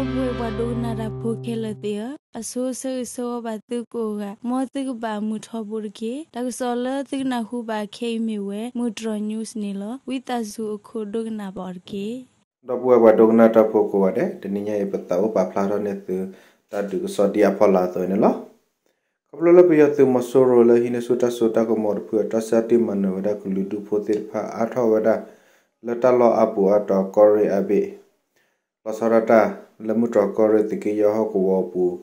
ဒီပုၢ်ဝဲၢ်ပှၤဒိကနၣ်တၢ်ဖိခဲလၢာ်သ့ၣ်ဧၢ, အဆိဆၢဂ့ၤဆၢဝါဘၣ်သုကိးဂၤ, မ်သုကဘၣ်မုာ်ထီဘိတက့ၢ်. တၢ်ကစီၣ်လၢသုကနၢ်ဟူဘၣ်ခဲအံၤမ့ၢ်ဝဲ မုၢ်တြီၤ news န့ၣ်လီၤ. ဝံသးစူၤအခိၣ်ဒိကနၣ်ဘၣ်အီၤတက့ၢ်. ဒီပုၢ်ဝဲၢ်ပှၤဒိကနၣ်တၢ်ဖိကိးဂၤဒဲး, တနံၤညါအံၤ ပသးအိၣ်ပာ်ဖျါထီၣ်န့ၢ်သု တၢ်ဒုးကစီၣ်ဒ်အဖီလာ်အသိးန့ၣ်လီၤ. ခီဖျိလၢပယီၤသုးမီၤစိရိၤလၢဟံးန့ၢ်ဆူၣ်တၢ်စိတၢ်ကမီၤတဖုအတၢ်စၢ်တံၢ်မၤနၢၤဝဲဒၣ်ကလုာ်ဒူၣ်ဖိသ့ၣ်တဖၣ်အါထီၣ်ဝဲဒၣ် လၢတၢ်လီၢ်အါပူၤအါတီၤကီၢ်ရ့ၣ်အဘ့ၣ် လီၤဆီဒၣ်တၢ်လၢမုၢ်တြီၤကီၢ်ရ့ၣ်သုးက့ယဲၢ်ဟီၣ်ကဝီၤအပူၤ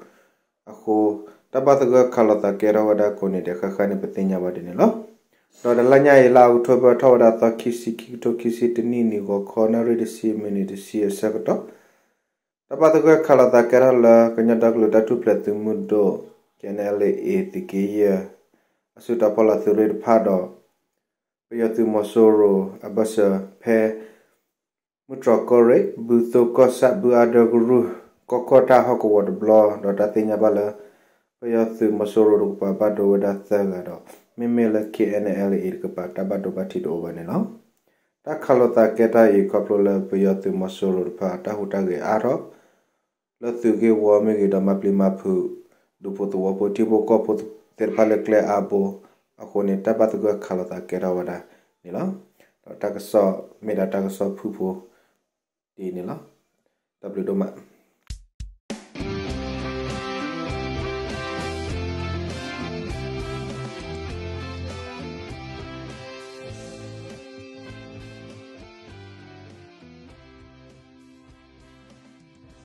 အဃိ တၢ်ဘၣ်သဂၢၢ်ခးလိာ်သးကဲထီၣ်ဝဲဒၣ်ကိးနံၤဒဲးဃၣ်ဃၣ်န့ၣ် ပသ့ၣ်ညါဘၣ်ဒ်န့ၣ်လီၤ. ဒီးတလါညါအံၤ လါအီးကထိဘၢၣ်ထီၣ်ဝဲဒၣ်သီခံဆံ ခံကထိခံဆံတနံၣ်န့ၣ် ဂီၤခီနၣ်ရံၣ်တဆံ မံးနံးတဆံအဆၢကတီၢ် တၢ်ဘၣ်သဂၢၢ်ခးလိာ်သးကဲထီၣ်လၢကညီဒီကလုာ်တၢ်ထူၣ်ဖျဲးသုးမုၢ်ဒိၣ် KNLA သုးက့ယဲၢ် အစုတီၤဖီလာ်သုးရ့ၣ်တဖၣ်ဒီး ပယီၤသုးမီၤစိရိၤအဘၢၣ်စၢၤဖဲ မုၢ်တြီၤကီၢ်ရ့ၣ် ဘုသိကီၢ်ဆၣ် ဘုအါဒၢကရူၢ် ကီၢ်ကီၢ်တၢ်ဟီၣ်ကဝီၤတဘျီ ဒီးတၢ်သ့ၣ်ညါဘၣ်လၢ ပယီၤသုးမီၤစိရိၤတကပၤဘၣ်ဒိဝဲဒၣ်သၢဂၤဒီး မ့မ့ၢ်လၢ KNLA တကပၤတၢ်ဘၣ်ဒိဘၣ်ထံးတအိၣ်ဘၣ်န့ၣ်လီၤ. တၢ်ခးလိာ်သးကဲတၢ်အံၤ ခီဖျိလၢပယီၤသုးမီၤစိရိၤတဖၣ် တၢ်ဟူးတၢ်ဂဲၤအါထီၣ် လၢသုးဂ့ၢ်ဝီမ့ၢ်ဂ့ၤဒီး မၤပျံၤမၤဖုး ဒူဖိသဝီဖိ ထံဖိကီၢ်ဖိသ့ၣ်တဖၣ်လၢကျဲအါဘိအဃိန့ၣ် တၢ်ဘၣ်သဂၢၢ်ခးလိာ်သးကဲထီၣ်ဝဲဒၣ်န့ၣ်လီၤ. ဒီးတၢ်ကစီၣ်မ့ၢ်ဒၣ်တၢ်ကစီၣ်ဖုၣ်ဖိဒ်အံၤန့ၣ်လီၤ. တၢ်ဘျုးဒိၣ်မး.